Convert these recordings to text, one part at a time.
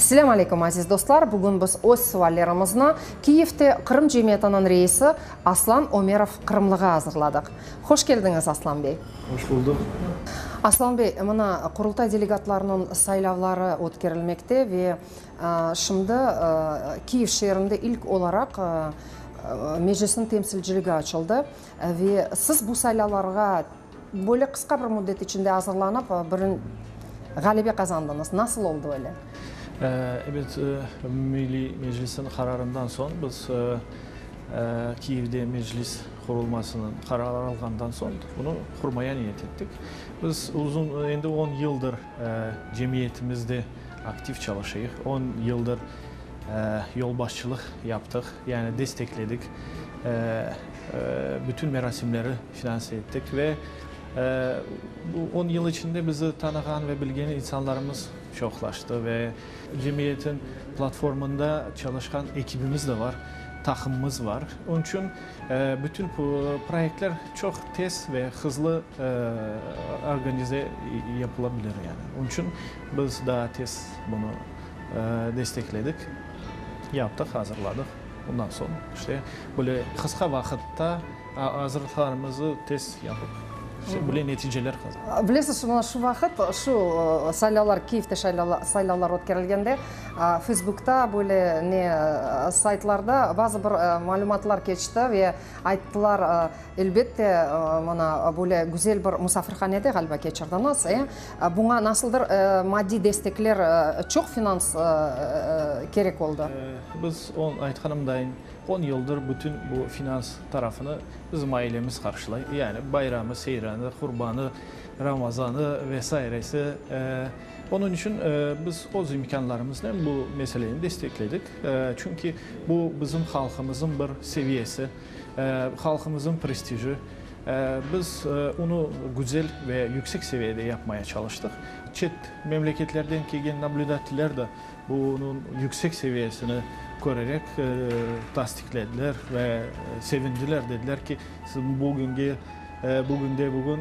Selâm aleyküm, aziz dostlar! Bugün biz öz suallerimizni Kiyevde Qırım cemiyetiniñ reisi Aslan Ömerov Qırımlığa azırladıq. Hoş keldiñiz, Aslan bey! Hoş buldıq. Aslan bey, mına, Qurultay delegatlarınıñ saylavları ötkerilmekte ve şimdi Kiyev şeerinde ilk olaraq Meclisniñ temsilciligi açıldı. Ve siz bu saylavlarğa böyle qısqa bir müddet içinde azırlanıp, bir ğalebe qazandıñız. Nasıl oldı öyle? Ebet, Milliy Meclisniñ qararından soñ biz Kiyevde Meclis qurulmasınıñ qararı alğandan soñ bunı qurmaya niyet ettik. Biz uzun, endi on yıldır cemiyetimizde aktiv çalışıyıq, on yıldır yolbaşçılıq yaptıq, yani destekledik, bütün merasimleri finanse ettik ve bu on yıl içinde bizi tanığan ve bilgen insanlarımız çoqlaştı ve cemiyetin platformında çalışqan ekibimiz de bar, taqımımız bar. Onıñ içün bütün proyektler çoq tez ve hızlı organize yapıla bilir yani. Onıñ içün biz daa tez bunı destekledik, yaptıq, azırladıq. Ondan soñ, işte, böyle qısqa vaqıtta azırlıqlarımızı tez yapıp, işte, böyle neticeler qazandıq. Bilesiz, mına şu vaqıt, şu saylavlar, Kiyevde saylavlar ötkerilgende, Feysbukta böyle ne saytlarda bazı bir malümatlar keçti ve ayttılar, Elbette, mına, böyle güzel bir musafirhanede, ğaliba, keçirdiñiz, e? Buña nasıldır maddiy destekler, çoq finans kerek oldı? Biz, aytqanımdayın, on yıldır bütün bu finans tarafını bizim ailemiz qarşılay. Yani bayramı, seyranı, qurbanı, Ramazanı ve sairesi. Onıñ içün biz öz imkânlarımıznen bu meseleni destekledik. Çünki bu bizim halqımızın bir seviyesi. Halqımızın prestiji. Biz onı güzel ve yüksek seviyede yapmaya çalıştıq. Çet memleketlerden kelgen nablüdatiller de bunıñ yüksek seviyesini körerek tasdiqlediler ve sevindiler, dediler ki, siz bugünge, bugünde bugün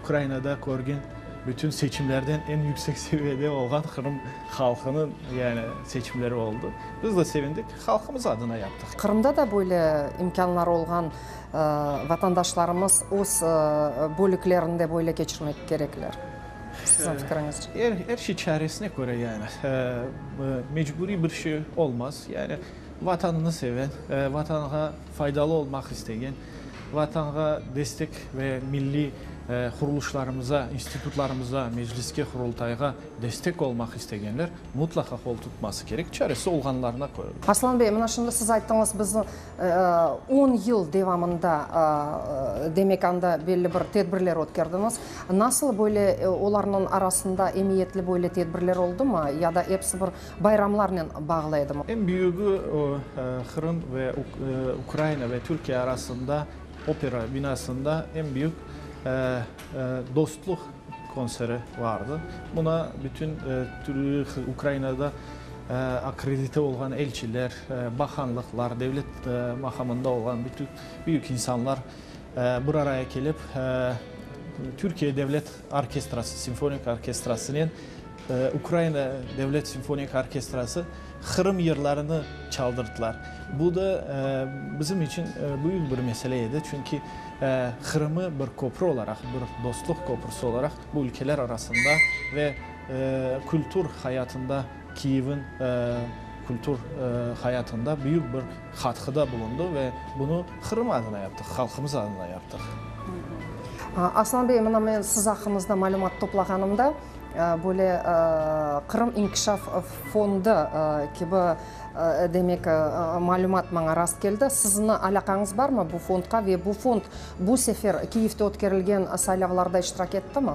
Ukrainada körgen bütün seçimlerden eñ yüksek seviyede olğan Qırım halqınıñ, yani, seçimleri oldı. Biz de sevindik, halqımız adına yaptıq. Qırımda da böyle imkânları olğan vatandaşlarımız öz bölüklerinde böyle keçirmek kerekler, siziñ fikriñizce? Er şey çaresine köre, yani. Mecburiy bir şey olmaz. Yani, Vatanını seven, Vatanğa faydalı olmaq istegen, Vatanğa destek ve milliy qurulışlarımıza, institutlarımıza, Mecliske, Qurultayğa destek olmaq istegenler mutlaqa qol tutması kerek, çaresi olğanlarına köre. Arslan bey, mına şimdi siz ayttıñız, biz on yıl devamında, demek, anda belli bir tedbirler ötkerdiñiz. Nasıl böyle olarnıñ arasında emiyetli böyle tedbirler oldumı ya da episi bir bayramlarnen bağlı edimi? Eñ büyügi, o, Qırım ve Ukraina ve Türkiye arasında opera binasında eñ büyük dostluq kontseri vardı. Buna bütün Ukrainada akkredite olğan elçiler, baqanlıqlar, devlet maqamında olğan bütün büyük insanlar bir araya kelip, Türkiye devlet orkestrası, simfonik orkestrasınen Ukraina devlet simfonik orkestrası Qırım yırlarını çaldırdılar. Bu da bizim içün büyük bir mesele edi, çünki Qırımı bir köprü olaraq, bir dostluq köprüsi olaraq bu ülkeler arasında ve kültür hayatında, Kiyevin kültür hayatında büyük bir qatqıda bulundı ve bunı Qırım adına yaptıq, halqımız adına yaptıq. Aslan bey, mına men siz aqqıñızda malümat toplağanımda, Böyle Qırım inkişaf fondu kibi, demek, malümat maña rast keldi. Siziñ alâqañız barmı bu fondqa ve bu fond bu sefer Kiyevde ötkerilgen saylavlarda iştirak ettimi?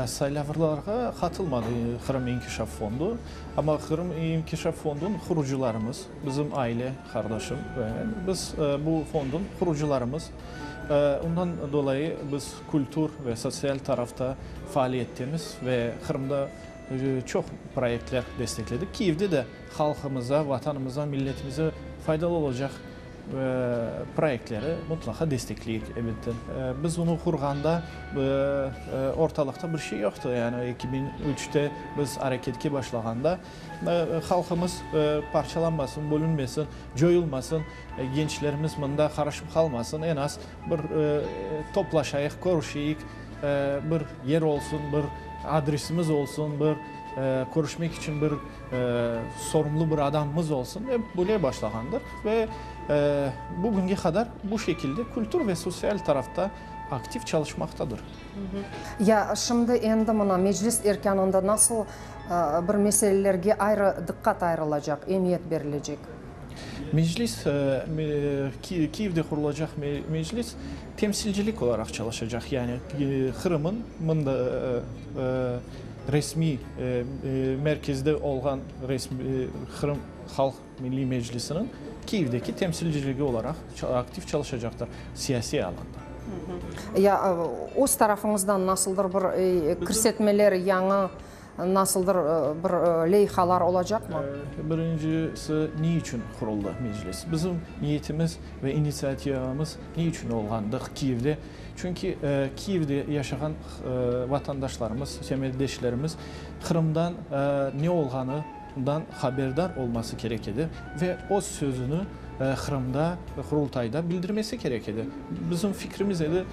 Saylavlarğa qatılmadı Qırım inkişaf fondu. Amma Qırım inkişaf fondunıñ qurucılarımız, bizim aile, qardaşım ve men, biz bu fondunıñ qurucılarımız. Ondan dolayı biz kültür ve sotsial tarafta faaliyettemiz ve Qırımda çoq proyektler destekledik. Kiyevde de halqımıza, Vatanımıza, milletimize faydalı olacaq. Proyektleri mutlaqa destekleyik, elbette. Biz onı qurğanda ortalıqta bir şey yoqtı. Yani 2003-te biz areketke başlağanda halqımız parçalanmasın, bölünmesin, coyulmasın, gençlerimiz mında qarışıp qalmasın, eñ az bir toplaşayıq, körüşeyik, bir yer olsun, bir adresimiz olsun, bir körüşmek içün bir sorumlu bir adamımız olsun dep böyle başlağandıq ve bugünge qadar bu şekilde kültür ve sosyal tarafta aktiv çalışmaqtadır. Ya şimdi endi mına Meclis erkânında nasıl bir meselelerge ayrı diqqat ayırılacaq, emiyet berilecek? Meclis, Kiyevde qurulacaq meclis temsilcilik olaraq çalışacaq, yani Qırımın mında resmiy merkezde olğan Qırım Halq Milliy Meclisiniñ Kiyevdeki temsilciligi olaraq aktiv çalışacaqtır siyasiy alanda. Ya öz tarafıñızdan nasıldır bir kirsetmeler, yañı nasıldır bir leyhalar olacaqmı? Birincisi, ne içün quruldı Meclis? Bizim niyetimiz ve initsiativamız ne içün olğandır Kiyevde? Çünki Kiyevde yaşağan vatandaşlarımız, semetdeşlerimiz Qırımdan ne olğanından haberdar olması kerek edi ve öz sözüni Qırımda, Qurultayda bildirmesi kerek edi. Bizim fikrimiz edi,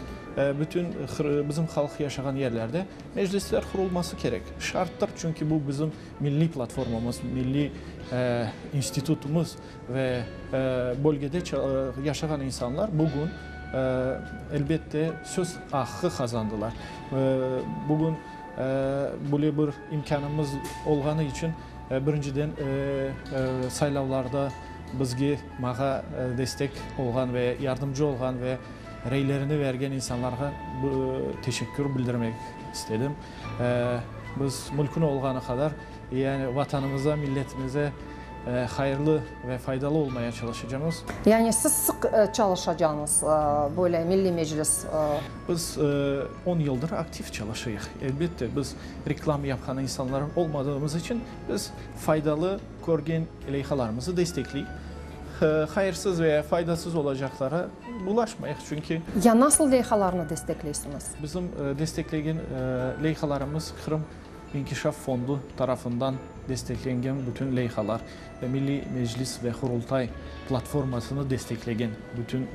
bütün bizim halq yaşağan yerlerde meclisler qurulması kerek. Şarttır, çünki bu bizim milliy platformamız, milliy institutımız. Ve bölgede yaşağan insanlar bugün, elbette, söz aqqı qazandılar. Bugün böyle bir imkânımız olğanı içün, birinciden, saylavlarda bizge, maña destek olğan ve yardımcı olğan ve reylerini bergen insanlarğa teşekkür bildirmek istedim. Biz mülkün olğanı qadar, yani Vatanımıza, milletimize hayırlı ve faydalı olmaya çalışacamız. Yani siz sıq çalışacañız böyle Milliy Meclis? Biz on yıldır aktiv çalışıyıq. Elbette, biz reklam yapqan insanlar olmadığımız içün biz faydalı körgen leyhalarımızı destekleyik. Hayırsız veya faydasız olacaqlara bulaşmayıq, çünki. Ya nasıl leyhalarnı destekleysiñiz? Bizim desteklegen leyhalarımız Qırım İnkişaf fondu tarafından desteklengen bütün leyhalar ve Milliy Meclis ve Qurultay platformasını desteklegen bütün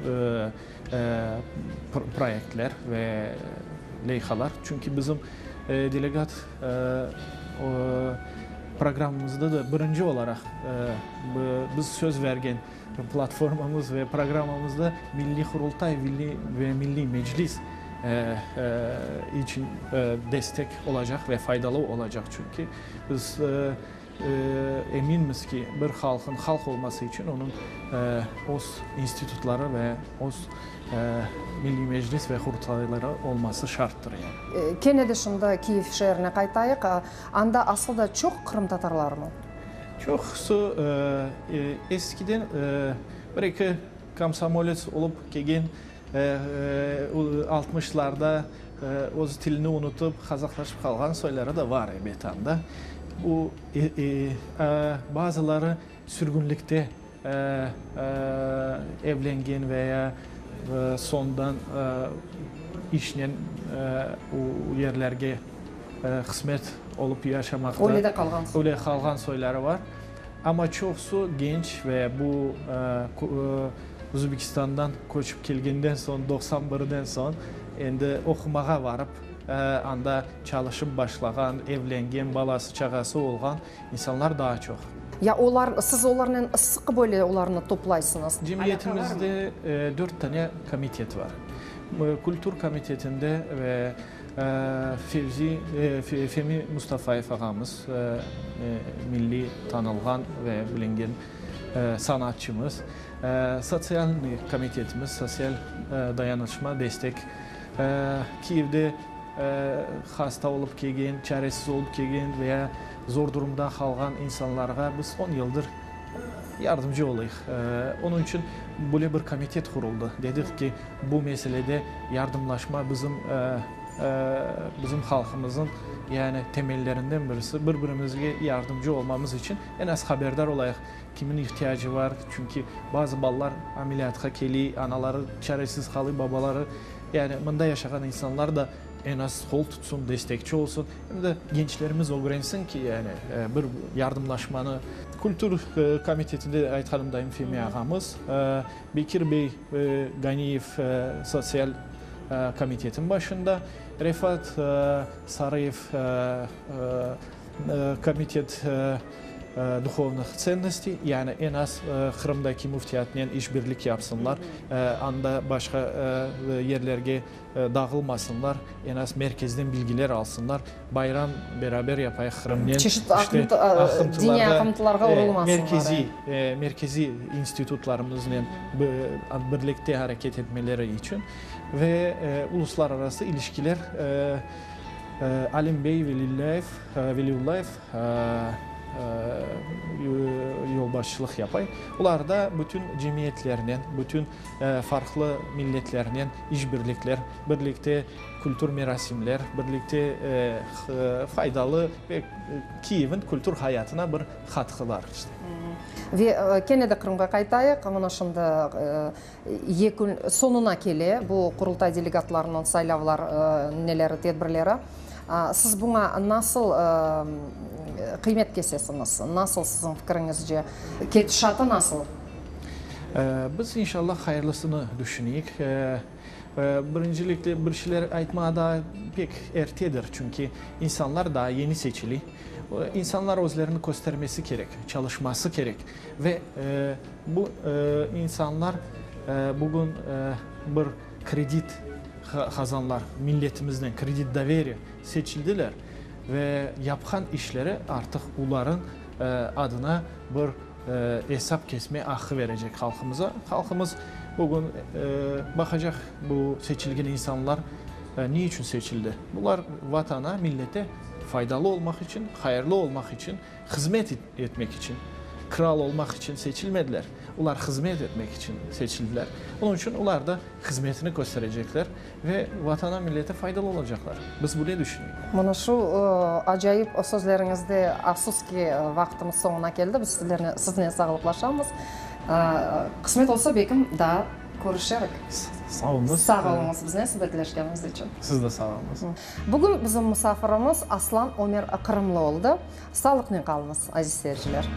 proyektler ve leyhalar. Çünki bizim delegat programmamızda da birinci olaraq biz söz bergen platformamız ve programmamızda Milliy Qurultay ve Milliy Meclis içün destek olacaq ve faydalı olacaq. Çünki biz eminmiz ki, bir halqın halq olması içün onıñ öz institutları ve öz Milliy Meclis ve Qurultayları olması şarttır. Kene de şimdi Kiyev şeerine qaytayıq. Anda aslı da çoq qırımtatarlarmı? Çoqusı eskiden bir-eki komsomolets olıp kelgen, altmışlarda öz tilini unutıp, qazaqlaşıp qalğan soyları da var, ebet, anda. Bu, bazıları sürgünlikte evlengen ve ya soñdan işnen o yerlerge qısmet olıp yaşamaqta. Öyle de qalğan. Öyle qalğan soyları var. Amma çoqusı genç ve bu Özbekistandan köçip kelgenden soñ, 91-den soñ endi oqumağa varıp, anda çalışıp başlağan, evlengen, balası-çağası olğan insanlar daa çoq. Ya olar, siz olarnen sıq böyle olarnı toplaysıñız? Cemiyetimizde dört tane komitet var. Kültür komitetinde ve Fevzi, Femi Mustafayev ağamız, milliy tanılğan ve bilingen sanatçımız. Sotsialnıy komitetimiz, sotsial dayanışma, destek. Kiyevde hasta olıp kelgen, çaresiz olıp kelgen veya zor durumda qalğan insanlarğa biz on yıldır yardımcı olayıq. Onıñ içün böyle bir komitet quruldı. Dedik ki, bu meselede yardımlaşma bizim. Bizim halqımıznıñ yani temellerinden birisi, bir-birimizge yardımcı olmamız içün eñ az haberdar olayıq, kimin ihtiyacı bar, çünki bazı balalar ameliyatqa keliy, anaları çaresiz qalıy, babaları, yani mında yaşağan insanlar da eñ az qol tutsun, destekçi olsun, em de gençlerimiz ögrensin ki, yani bir yardımlaşmanı. Kültür komitetinde aytqanımdayım Femi ağamız, Bekir bey Ganiyev sotsial komitetin başında, Refat Sarıyev komitet duhovnıh tsennostey, yani eñ az Qırımdaki müftiyatnen işbirlik yapsınlar, anda başqa yerlerge dağılmasınlar, eñ az merkezden bilgiler alsınlar, bayram beraber yapayıq Qırımnen. Çeşit diniy aqımtılarğa urulmasınlar. Merkeziy, merkeziy institutlarımıznen birlikte areket etmeleri içün ve uluslararası ilişkiler Alim bey Velillayev, Veliullayev yolbaşçılıq yapay. Olar da bütün cemiyetlernen, bütün farqlı milletlernen işbirlikler, birlikte kültür merasimler, birlikte faydalı ve Kiyevniñ kültür hayatına bir qatqılar. Ve kene de Qırımğa qaytayıq. Mına şimdi yekün soñuna kele bu Qurultay delegatlarınıñ saylavlar neleri, tedbirleri. Siz buña nasıl qıymet kesesiñiz? Nasıl siziñ fikriñizce, ketişatı nasıl? Biz inşallah hayırlısını düşüneyik. Birincilikle bir şeyler aytmağa daa pek ertedir, çünki insanlar daa yeni seçili. İnsanlar özlerini köstermesi kerek, çalışması kerek ve bu insanlar bugün bir kredit qazanlar, milletimizden kredit doveriya seçildiler ve yapqan işleri artıq olarıñ adına bir esap kesme aqqı berecek halqımıza. Halqımız bugün baqacaq, bu seçilgen insanlar ne içün seçildi? Bular Vatana, millete faydalı olmaq içün, hayırlı olmaq içün, hızmet etmek içün, kral olmaq içün seçilmediler. Olar hızmet etmek içün seçildiler. Onıñ içün olar da hızmetini kösterecekler ve Vatana, millete faydalı olacaqlar. Biz böyle düşüneyik. Mına şu acayip sözleriñizde, afsus ki, vaqtımız soñuna keldi. Biz sizlernen, siznen sağlıqlaşamız. Qısmet olsa, belkim, daa körüşerik. Sağ oluñız. Sağ oluñız, biznen subetleşkeniñiz içün. Siz de sağ oluñız. Bugün bizim musafirimiz Aslan Ömer Qırımlı oldı. Sağlıqnen qalıñız, aziz seyirciler.